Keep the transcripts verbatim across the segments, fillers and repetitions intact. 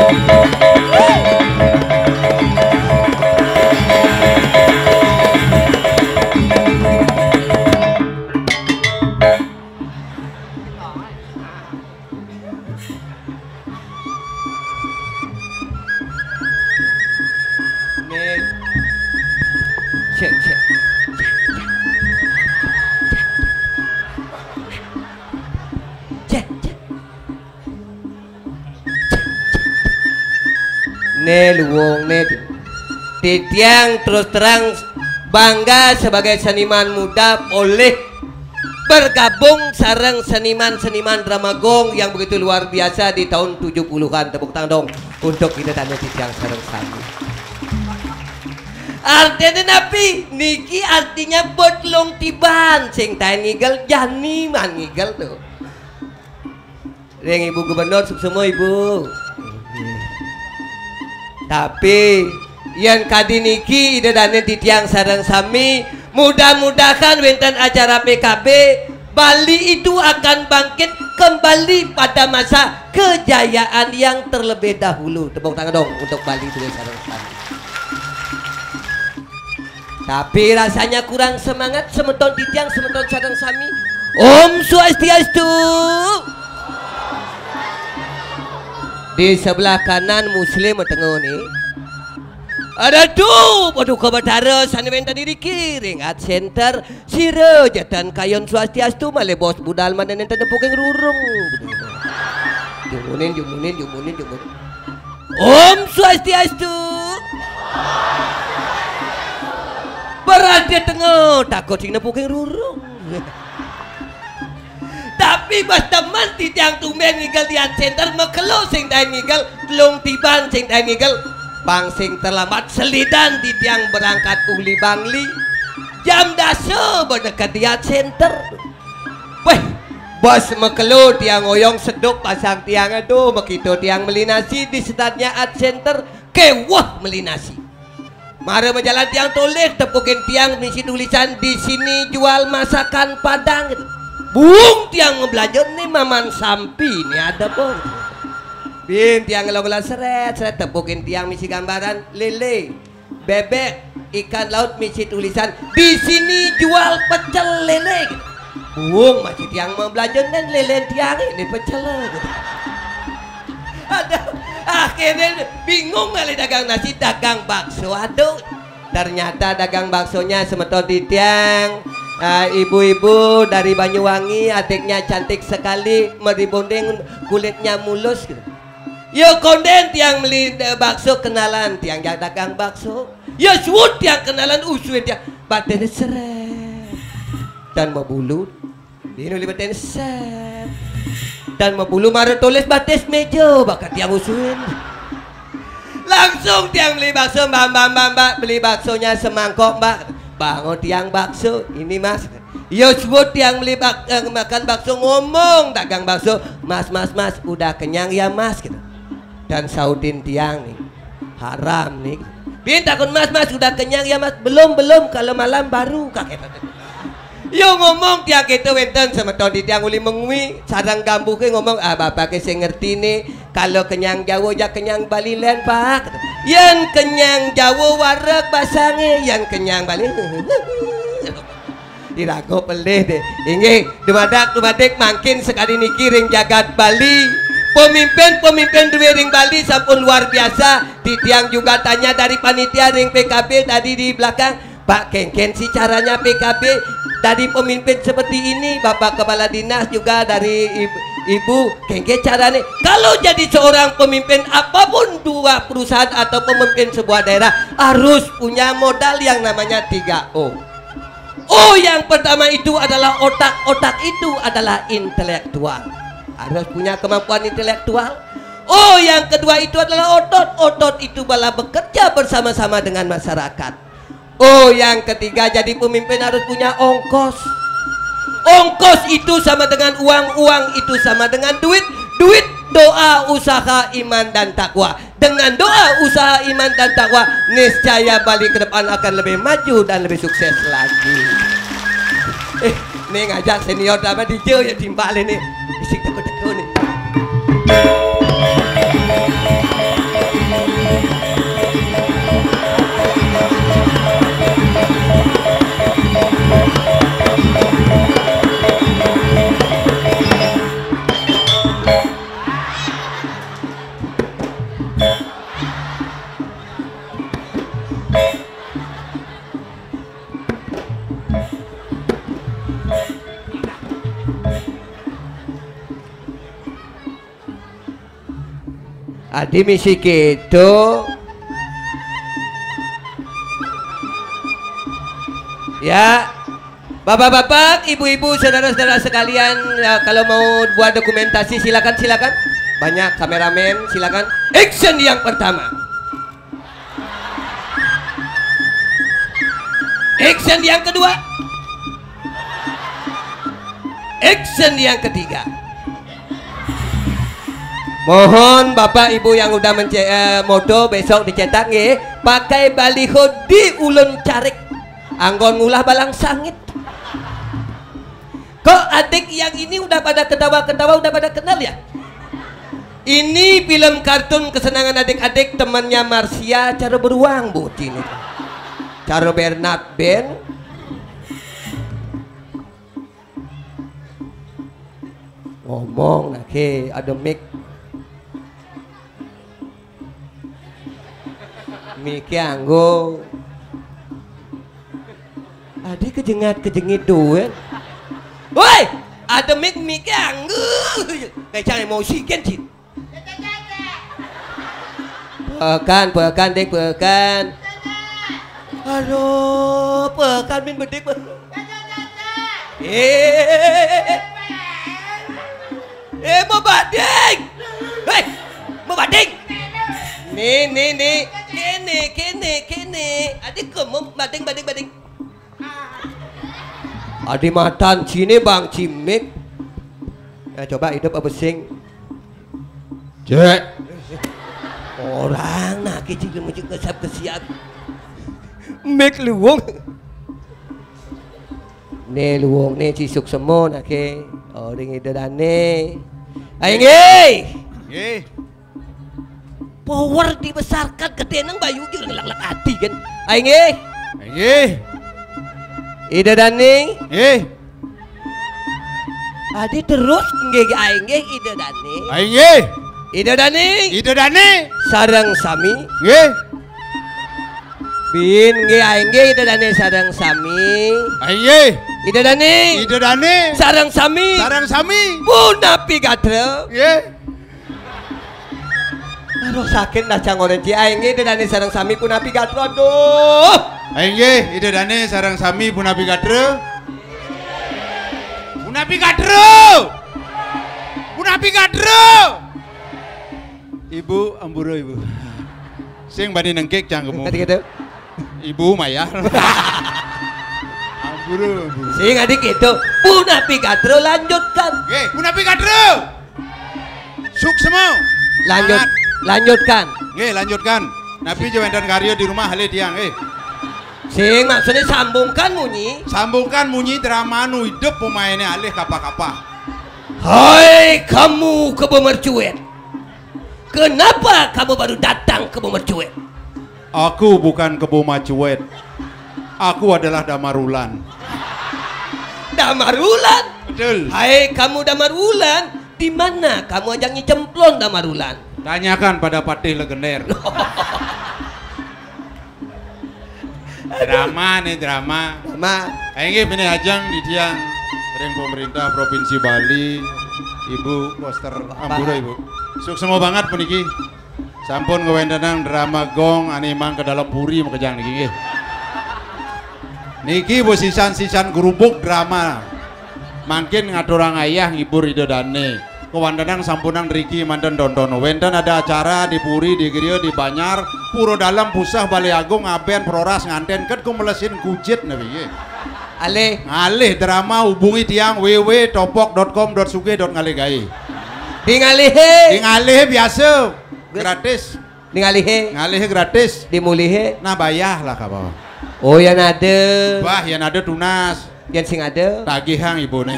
Nih. Cek, cek. Cek, cek. Né luwung né, titiang terus terang bangga sebagai seniman muda oleh bergabung sareng seniman-seniman drama gong yang begitu luar biasa di tahun tujuh puluhan. Tepuk tangan dong untuk Ida Dané titiang sareng sami. Artiné napi? Niki artinya bot lung tiban, sing taén ngigel jani man ngigel tuh. Ring Ibu Gubernur, suksma Ibu. Tapi yén kadi niki Ida Dané titiang sareng sami, mudah-mudahan wénten acara P K B, Bali itu akan bangkit kembali pada masa kejayaan yang terlebih dahulu. Tepuk tangan dong untuk Bali dulu sareng sami. Tapi rasanya kurang semangat, semeton titiang, semeton sareng sami. Om Swastiastu. Di sebelah kanan Muslim, tengah nih. Ada tuh, Paduka Batara sané wénten iriki ring Art Center. Sira jatan kayun Swastiastu malih bos budal manen enten nepuking rurung. Jumunin, jumunin, jumunin, jumunin. Om Swastiastu. Berarti tengah takut sing nepuking rurung. Tapi bos temen titiang tumbén ngigel di Art Center, makelo sing taén ngigel, lung tiban sing taén ngigel. Pang sing terlambat selidan titiang berangkat uli Bangli. Jam dasa bedeket di Art Center. Wéh, bos makelo tiang ngoyong seduk pasang tiang, aduh, makita tiang meli nasi di sedatnya Art Center, kéweh meli nasi. Mara majalan tiang tolih, tepukin tiang misi tulisan, "Di sini jual masakan Padang." Buung tiang mabelanja, né maman sampi né ada, Bos. Bin tiang ngelong-ngelong, seret, seret, tepukin tiang misi gambaran, lélé, bébék, ikan laut, misi tulisan, "Di sini jual pecel lélé." Buung masih tiang mabelanja, né lélé tiang né pecel. Aduh, akhirnya bingung kali dagang nasi, dagang bakso. Aduh, ternyata dagang baksonya semeton titiang, ah, ibu-ibu dari Banyuwangi, adiknya cantik sekali, meribonding, kulitnya mulus gitu. Ya kondén tiang meli, eh, bakso, kenalan tiang ja dagang bakso. Ya suud tiang kenalan, usuin tiang, batisné seret. Dan mabulu. Dini uli batisné seret. Dan mabulu mara tulis batis méja, bakat tiang usuin. Langsung tiang beli bakso, "Mbak, mbak, mbak, mbak, beli baksonya semangkok, Mbak." Bangun tiang bakso, "Ini, Mas." Ya suud tiang beli bak-, eh, makan bakso, ngomong dagang bakso, "Mas, mas, mas, udah kenyang ya, Mas?" gitu. Dan saudin tiang nih, "Haram nih." Bin takon, "Mas, mas, udah kenyang ya, Mas?" "Belum, belum, kalau malam baru," kaget. Yo ngomong tiang kéto wénten semeton titiang uli Mengwi, sareng gambuhé ngomong, "Ah, bapaké sing ngerti nih, kalau kenyang Jawa ja kenyang Bali lén, Pak." Yén kenyang Jawa wareg basangé, yén kenyang Bali. Diraga pelih deh. Inggih, dumadak dumadik mangkin sakadi niki ring jagat Bali. Pemimpin-pemimpin duwé ring Bali sampun luar biasa. Titiang juga tanya dari panitia ring P K B tadi di belakang, "Pak, kénkén sih caranya P K B dari pemimpin seperti ini?" Bapak Kepala Dinas juga dari Ibu, "Ibu, kénkén caranya?" Kalau jadi seorang pemimpin apapun dua perusahaan atau pemimpin sebuah daerah harus punya modal yang namanya tiga O. O yang pertama itu adalah otak, otak itu adalah intelektual. Harus punya kemampuan intelektual. O yang kedua itu adalah otot, otot itu bala bekerja bersama-sama dengan masyarakat. O yang ketiga, jadi pemimpin harus punya ongkos. Ongkos itu sama dengan uang, uang itu sama dengan duit, duit, doa, usaha, iman, dan takwa. Dengan doa, usaha, iman, dan takwa, niscaya Bali ke depan akan lebih maju dan lebih sukses lagi. Eh, nih ngajak senior tambah D J ya timpal ini. Bisik teko-teko nih. Adi misi kéto. Ya. Bapak-bapak, ibu-ibu, saudara-saudara sekalian, ya, kalau mau buat dokumentasi, silakan, silakan. Banyak kameramen, silakan. Action yang pertama. Action yang kedua. Action yang ketiga. Mohon Bapak Ibu yang udah mence-, eh, moto besok dicetak nggih, pakai baliho di ulun carik. Anggon ngulah balang sangit. Kok adik yang ini udah pada ketawa-ketawa, udah pada kenal ya? Ini film kartun kesenangan adik-adik, temannya Marsha, cara beruang bocil ini. Cara Bernard Ben. Ngomong nah, ke, ada mic. Mic anggo. Adi kejengat-kejengit duit. Woi, ada mic, mic anggo. Kayak cari mau oksigen, Cin. Pekan, pekan, Dik, pekan. Aduh, pekan min bedik. Eh, eh, mau bading. Hei, mau bading. Nih, nih, nih. Kene, kene, kene. Adik, mau bading, bading, bading. Adi matan sini, Bang Cimik. Ya, coba hidup apa sing? Cek. Orang nah kecil mencik ngesap kesiap. Mik luwung. Nih luwung nih cisuk semua nah ke. Orang ida dane. Ayo nggih. Nggih. Power dibesarkan, gedé nang bayu jur ngelak-lak ati kan. Ayo nggih. Nggih. Ida dane. Nggih. Adi terus nggih, ayo nggih, Ida dane. Ayo nggih. Ida dane. Ida dane. Sareng sami. Nggih. Bin nggih, ayo nggih, Ida dane sareng sami. Ayo nggih. Ida dane. Ida dane. Sareng sami. Sareng sami. Punapi gatra. Nggih. Aduh, sakit dah cang orang ci. Ayo nggih, Ida dane sareng sami punapi gatra. Aduh. Ayo nggih, Ida dane sareng sami punapi gatra. Punapi gatra. Punapi gatra. Ibu, ampura, Ibu. Sing bani nengkik cangkemmu. Tadi gitu. Ibu mayar. Ampura, ampura. Sing adik itu. Punapi gatra, lanjutkan. Nggih, punapi gatra. Suksma. Lanjut, semangat. Lanjutkan. Nggih, lanjutkan. Napi ja wénten karya di rumah, alih tiang, nggih. Sing maksudnya sambungkan munyi. Sambungkan munyi drama nu hidup pemainnya alih kapa-kapa. Hai kamu kebo mercuet. Kenapa kamu baru datang kebo mercuet? Aku bukan kebo macuet. Aku adalah Damarulan. Damarulan? Betul. Hai kamu Damarulan, di mana kamu ajang nyicemplon Damarulan? Tanyakan pada Patih Legender. Drama nih, drama. Drama. Ayo nggih, bini ajang di tiang ring pemerintah Provinsi Bali, Ibu Koster Ampura, Ibu. Suksma banget puniki. Sampun ngwéntenang drama gong ane mang ke dalam puri makejang niki nggih. Niki bos sisan-sisan gerubuk drama. Mangkin ngaturang ayah ngibur Ida Dane. Kewéntenang sampunang driki manten tonton. Wénten ada acara di puri, di griya, di banjar, pura dalem, puseh, Balé Agung, ngabén, proras, nganten, ket kumelesin kujit napi nggih. Alih. Ngalih drama, hubungi tiang www topok dot com dot sugih dot ngalih gaé. Di ngalihe. Di ngalih biasa. Gratis. Di ngalihe. Ngalih gratis. Di mulihe. Nah, bayah lah, kapa. Oh, yan ada. Bah, yan ada tunas. Yan sing ada. Tagihang ibune.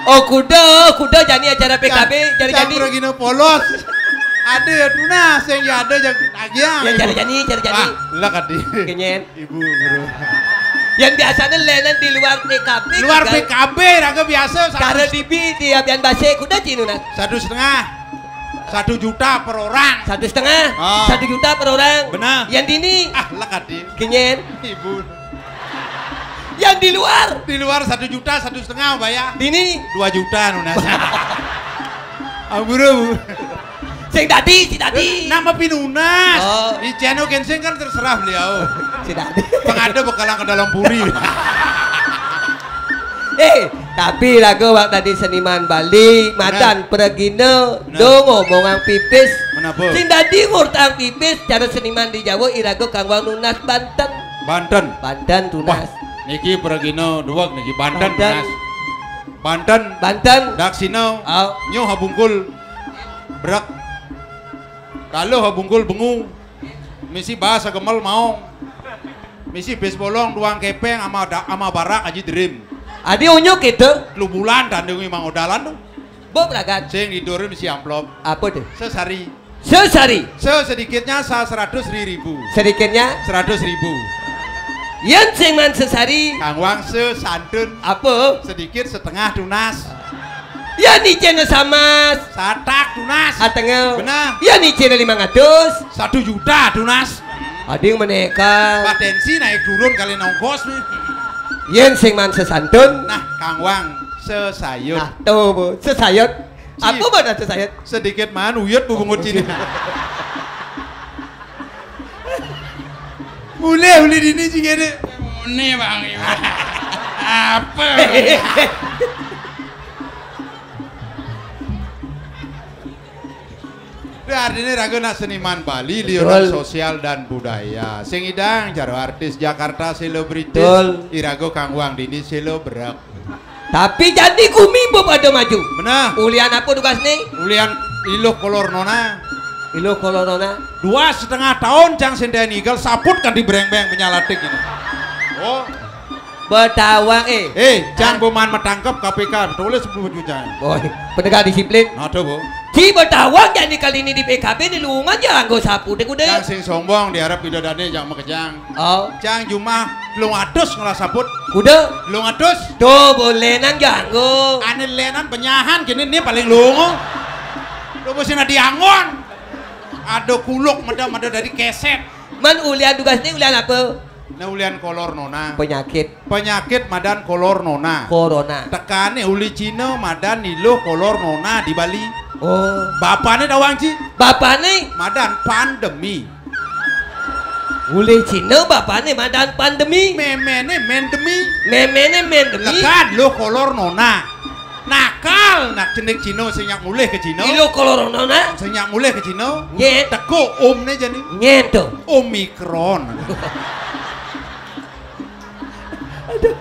Oh, kuda, kuda jani acara P K B, jani, jani. Regina polos. Ada ya tunas, yang ya ada yang tagihang. Ya, jani, jani, jani, jani. Ah, lah, kadi. Kenyen. Ibu, guru. Yang biasanya lenan di luar P K B. Luar P K B, raga biasa. Cara dibi di abian base, kuda cinu, nah. Satu setengah. Satu juta per orang. Satu setengah. Ah. Satu juta per orang. Benar. Yang dini. Ah, lekat di. Kenyen. Ibu. Yang di luar. Di luar satu juta, satu setengah, bayar. Dini. Dua juta, nunas. Ampura, Bu. Sing dadi, sing dadi. Nama pinunas. Oh. Iceno kensing kan terserah beliau. Sing dadi. Pengada bekalang ke dalam puri. Eh, tapi raga wak tadi seniman Bali, madan pragina, do ngomongang pipis. Menapa? Sing dadi ngurtang pipis, cara seniman di Jawa iraga kang wang nunas banten. Banten. Banten tunas. Wah, niki pragina duweg niki banten tunas. Banten. Banten. Daksina. Oh. Nyuh habungkul. Brak. Kaluh bungkul bengu. Misi bas gemel maong. Misi bis bolong duang kepeng ama da, ama barak aji drim. Adi unyuk itu. Lu bulan tandingi mang odalan tu. Bo bragat. Sing didurin misi amplop. Apa tu? Sesari. Sesari. Se sedikitnya sa seratus ri ribu. Sedikitnya? Seratus ribu. Yen sing man sesari. Kang wang sesantun. Apa? Sedikit setengah tunas. Ya ni cena samas. Satak tunas. Atengel. Benar. Ya ni cena lima ratus. Satu juta tunas. Ading meneka. Patensi naik turun kali nongkos nih. Yen sing man sesantun. Nah, kang wang sesayut. Nah, tuh bu, sesayut. Apa mana sesayut? Sedikit man uyut bu bungut sini. Mulai, mulai dini sih gini. Ini bang. Apa? Artinya raga nak seniman Bali, liuran sosial dan budaya. Sing idang jaro artis Jakarta selebritis. Iraga kang wang dini selebrek. Tapi jani gumi bo pada maju. Benar. Ulian apa tugas nih? Ulian iluh kolor nona. Iluh kolor nona. Dua setengah tahun cang sendai nigel saput kan dibreng-breng penyalatik ini. Oh. Betawang eh. Eh, cang boman matangkep K P K, tulis sepuluh juta. Boy, penegak disiplin. Nah, tuh, Bu. Ci betawang jani kali ini di P K B ni lungan ya anggo sapu deh kuda. Cang sing sombong diharap ida dane jang makejang. Oh. Cang jumah telung atus ngelah saput. Kuda. Telung atus. Tuh boleh nang janggo. Ane lenan penyahan kini ni paling lungo. Tuh sing diangon. Ada kuluk meda-meda dari keset. Man ulian tugas ni ulian apa? Nah, ulian kolor nona. Penyakit. Penyakit madan kolor nona. Corona. Tekane uli Cina madan niluh kolor nona di Bali. Oh. Bapane dawang ci? Bapane? Madan pandemi. Uli Cina bapane madan pandemi. Memene mendemi. Memene mendemi. Lekan luh kolor nona. Nakal, nak cenik Cina sing nyak mulih ke Cina. Ilo kolor nona. Sing nyak mulih ke Cina. Nyet. Teko omne jani. Nyet to. Omikron. Aduh.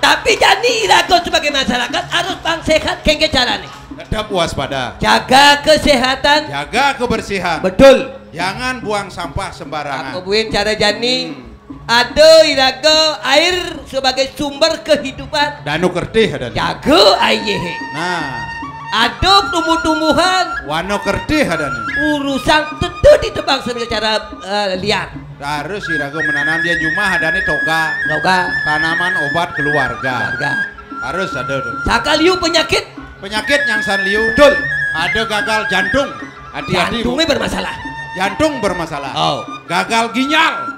Tapi jani iraga sebagai masyarakat harus pang sehat kengke carane. Tetap waspada. Jaga kesehatan. Jaga kebersihan. Betul. Jangan buang sampah sembarangan. Aku buin cara jani. Hmm. Ada iraga air sebagai sumber kehidupan. Danu kertih ada. Jaga air. Nah. Ada tumbuh-tumbuhan. Wano kertih ada nih. Urusan tentu ditebang secara uh, liar. Harus iraga menanam dia jumah ada nih toga. Toga. Tanaman obat keluarga. Keluarga. Harus ada tuh. Sakal liu penyakit. Penyakit yang san liu. Betul. Ada gagal jantung. Hati-hati. Jantungnya bermasalah. Jantung bermasalah. Oh. Gagal ginjal.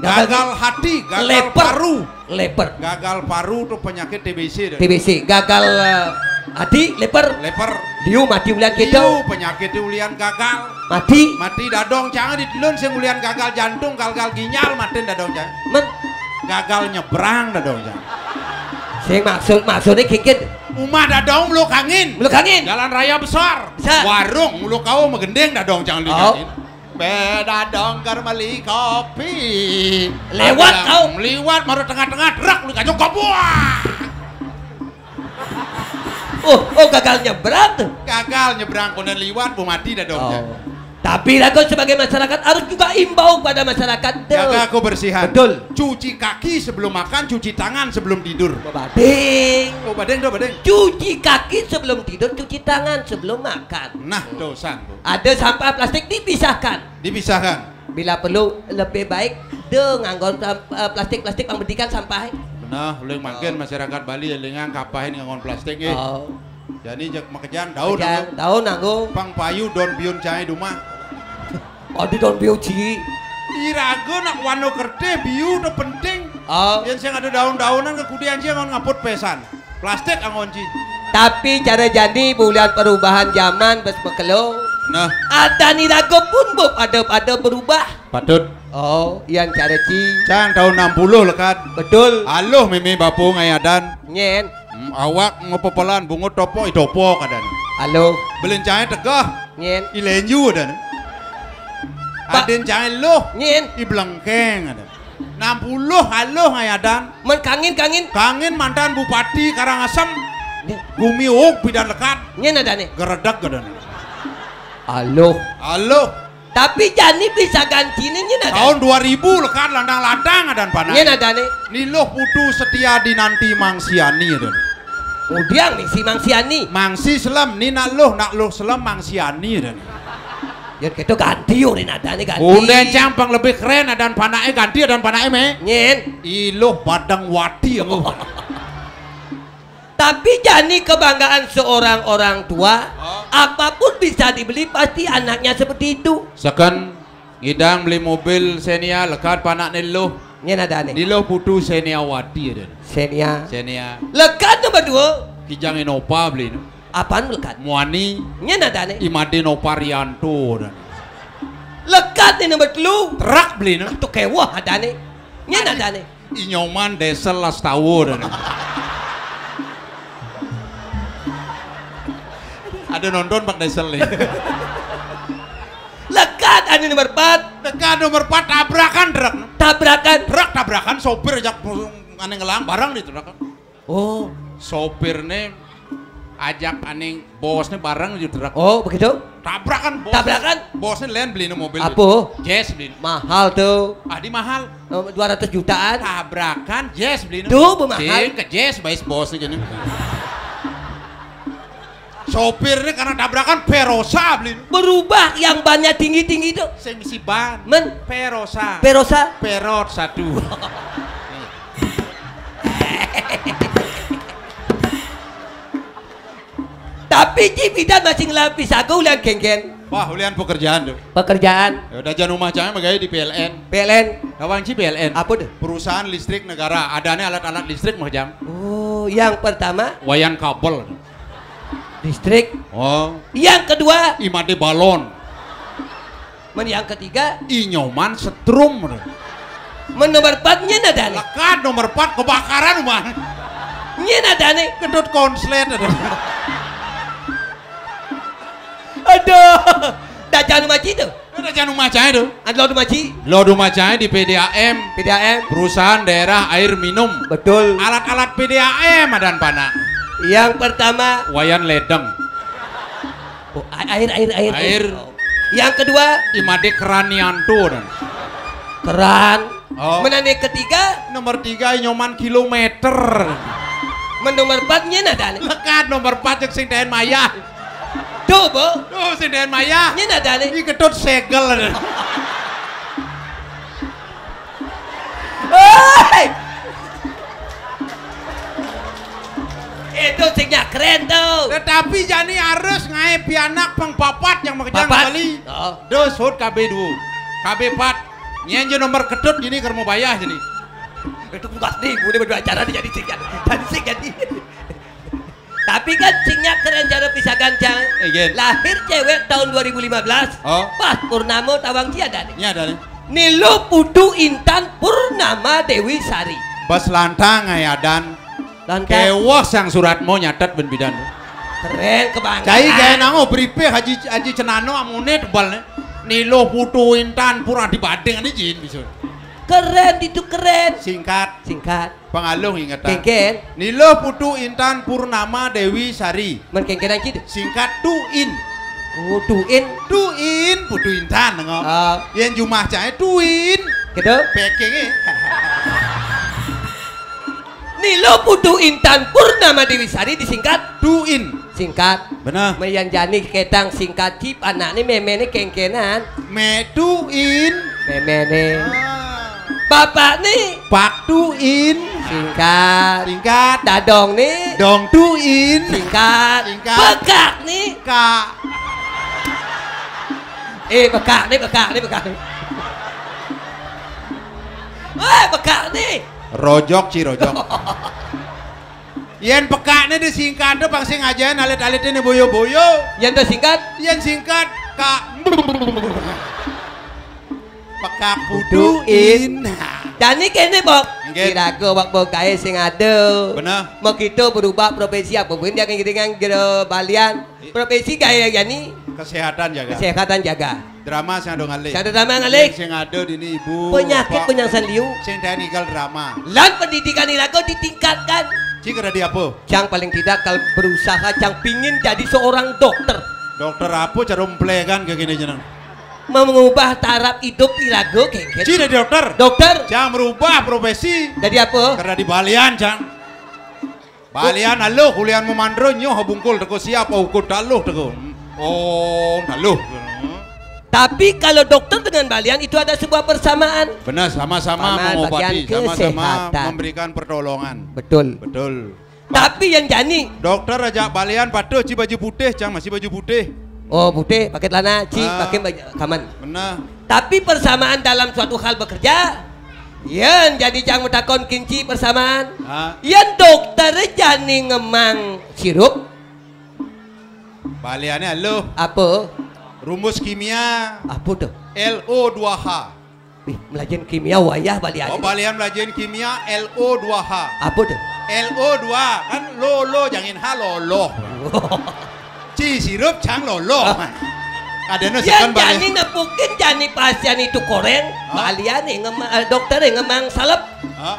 Gagal, gagal hati, gagal leper. Paru. Leper. Gagal paru tuh penyakit T B C deh. T B C, gagal uh, hati, leper. Leper. Liu mati ulian kita. Liu penyakit ulian gagal. Mati. Mati dadong jangan ditelun sing ulian gagal jantung, gagal ginjal, mati dadong jangan. Men. Gagal nyebrang dadong jangan. Sing maksud maksudnya kikit. Rumah dadong meluk angin. Meluk angin. Jalan raya besar. Besar. Warung meluk kau megending dadong jangan. Oh. Beda dong ker meli kopi. Lewat kau. Liwat maru tengah-tengah rak lu kacau kopi. Oh, oh gagal nyebrang tuh. Gagal nyebrang konen liwat bu mati dah dong. Oh. Tapi raga sebagai masyarakat harus juga imbau pada masyarakat tuh. Jaga kebersihan. Betul. Cuci kaki sebelum makan, cuci tangan sebelum tidur. Bading. Oh bading tuh bading. Cuci kaki sebelum tidur, cuci tangan sebelum makan. Nah, dosan. Ada sampah plastik dipisahkan. Dipisahkan. Bila perlu lebih baik de nganggo eh, plastik-plastik pang bedikan sampah. Benar, uling mangkin masyarakat Bali elingang kapahin nganggo plastik nggih. Oh. Jadi jek makejang daun. Makejang daun nganggo. Pang payu daun biun cai duma. Oh di daun biun ci. Iraga nak wano kertih biu to penting. Oh. Yen sing ada daun-daunan ke kudian sing ngaput pesan. Plastik angon ci. Tapi cara jani bulan perubahan zaman bes bekelo. Nah. Adan iraga pun bepada-pada berubah. Patut. Oh, yan cara ci. Cang tahun enam puluh lekad. Betul. Aluh mimi bapa ngaé adan. Nyén. Hmm, awak mapepelan bungut topo, i topo kadan. Aluh. Belincangé tegeh. Nyén. I lenju adan. Ba- Adin cangé luh. Nyén. I blengkeng adan. Enam puluh aluh ngaé adan. Men kangin, kangin. Kangin mantan Bupati Karangasem. Nyén. Gumiuk pidan lekad. Nyén adané. Geredek adan. Aluh. Aluh. Tapi jani bisa gantiné nyén adané. Tahun dua ribu lekad lantang-lantang adan panak. Nyén adané. Ni luh putu setia dinanti mangsiani adan. Ngudiang misi mangsiani. Mangsi selem, ni nak luh, nak luh selem mangsiani adan. Yén kéto ganti, urin adané ganti. Undén cang pang lebih keren adan panaké ganti adan panaké mé. Nyén. I luh Badeng Wati. Tapi jani kebanggaan seorang orang tua, oh, apapun bisa dibeli, pasti anaknya seperti itu. Seken ngidang beli mobil Xenia, lekad panakné luh. Nyén adané. Ni luh putu Xenia Wati adan. Xenia. Xenia. Lekad nomor dua. Kijang Innova beliné. Apaan lekad? Muani. Nyén adané. I madé Nova Rianto adan. Lekad né nomor telu. Truk beliné. Atuh kéweh adané. Nyén adané. I Nyoman diesel lastawa adan. Ada nonton Pak Diesel nih. Lekad ané nomor empat. Lekad nomor empat tabrakan truk. Tabrakan. Truk tabrakan, sopir ajak ané ngelang bareng di truk. Oh. Sopirné ajak ané bosné bareng di truk. Oh, begitu? Tabrakan bos. Tabrakan? Bosné lén beliné mobil. Apa? Jazz beliné. Mahal tuh. Adi mahal. Oh, dua ratus jutaan. Tabrakan Jazz beliné. Duh, mahal. Sing ke Jazz, bais bosné gini. Sopirné karena tabrakan Perosa beliné. Berubah yang bannya tinggi-tinggi tuh. Sing misi ban. Men. Perosa. Perosa. Perot satu. Tapi ci pidan masih ngelampi sago ulian kéngkén. Wah, ulian pekerjaan tuh. Pekerjaan. Ya udah, jan umah cangé magaé di P L N. P L N. Tawang ci P L N. Apa tuh? Perusahaan listrik negara. Adané alat-alat listrik mah, Jang. Oh, yang pertama. Wayan kabel. Listrik. Oh. Yang kedua. I madé balon. Men yang ketiga. I Nyoman setrum. Men nomor empat nyén adané. Lekad nomor empat kebakaran umah. Nyén adané. Kedut konslet adan. Aduh. Dajan maji tuh. Dajan umah cangé tuh. Ada lo maji. Lo di umah cangé di P D A M. P D A M. Perusahaan Daerah Air Minum. Betul. Alat-alat P D A M adan panak. Yang pertama. Wayan ledeng. Oh, a-, air, air, air, air. Air. Oh. Yang kedua. I madé keranianto adan. Keran. Oh. Men ané ketiga. Nomor tiga, I Nyoman kilometer. Men nomor empat nyén adané. Lekad nomor empat, cék sing dén mayah. Tuh, Bu. Tuh, sing dén mayah. Nyén adané. I Ketut segel. Hei. Itu sing keren tuh. Tetapi jani harus ngaé pianak pang papat yang makejang. Papat? Kembali. Oh. Dos hut K B dua. K B empat. Nyén ja nomor Ketut gini ker mau bayah jani. Itu pasti gue berdua acara jadi sing jadi. Jadi sing jadi. Tapi kan sing keren cara pisagan, Cang. Eh, Gen. Lahir cewek tahun dua ribu lima belas. Oh. Pas purnama tawang ci adané. Ini ada nih. Ni luh putu intan purnama Dewi Sari. Pas lantang ngaé adan. Lantang. Kéweh sang surat mau nyatet ben bidan. Keren, kebanggaan. Cai gaé nango beripe Haji, Haji Cenano amoné tebal nih. Ni luh putu intan pur adi badeng nih jin bisa. Keren, itu keren. Singkat. Singkat. Pangaluh ingetan. Kéngkén. Ni luh putu intan purnama Dewi Sari. Men kéngkén aja tuh. Singkat tuin. Oh, tuin. Tuin, putu intan, ngok. Ah. Yén jumah cai tuin. Gitu. Pekeng, eh. Ni luh putu intan purnama Dewi Sari disingkat. Tuin. Singkat. Benar. Mayan jani ketang singkat cip anakné méméné kéngkénan. Mé tuin. Méméné. Ah. Bapakné. Pak tuin. Singkat. Singkat. Dadong nih. Dong tuin. Singkat. Singkat. Bekak nih. Kak. Eh, bekak nih, bekak nih, bekak nih. Eh, bekak nih. Rojok, Ci, rojok. Yén pekakné disingkat to pang sing ajaé alit-alité né boyo-boyo. Yén to singkat? Yén singkat, Kak. Pekak puduin. Jani kéné, Bok. Nggih. Iraga Bok Bogaé sing ada. Bener. Makita berubah profesi apa pun dia ngiringan jero balian. Profesi gaé jani. Kesehatan jaga. Kesehatan jaga. Drama sing ada ngalih. Sing ada drama ngalih. Sing ada dini ibu. Penyakit bapak, penyang sandiu. Sing dadi ninggal drama. Lan pendidikan iraga ditingkatkan. Cik ada di apa? Cang paling tidak kalau berusaha cang pingin jadi seorang dokter. Dokter apa cara umplekan kayak gini jeneng? Mengubah taraf hidup iraga, Genggen. Cik dadi dokter. Dokter. Cang merubah profesi. Dadi apa? Karena di balian, Cang. Balian aluh, kulian memandro nyoh bungkul teko siap, oh, ukut aluh teko. Oh, aluh. Tapi kalau dokter dengan balian itu ada sebuah persamaan. Benar, sama-sama mengobati, sama-sama memberikan pertolongan. Betul. Betul. Tapi yang jani. Dokter aja balian patuh ci baju putih, Cang, masih baju putih. Oh, putih, pakai celana, ci, ah, pakai baju kaman. Benar. Tapi persamaan dalam suatu hal bekerja. Yén jani cang matakon kinci persamaan. Ah. Yén dokter jani ngemang sirup. Baliannya lo. Apa? Rumus kimia. Apa tuh? L O dua H. Ih, melajen kimia wayah balian. Oh, balian melajen kimia L O dua H. Apa tuh? L O dua, kan lo, lo, jangan H, loloh. Ci sirup cang loloh. Ah. Ada nu ya, sekan balian. Jani nepukin jani pasien itu koreng, ah, balian nih ngemang, eh, dokter nih ngemang salep. Ah.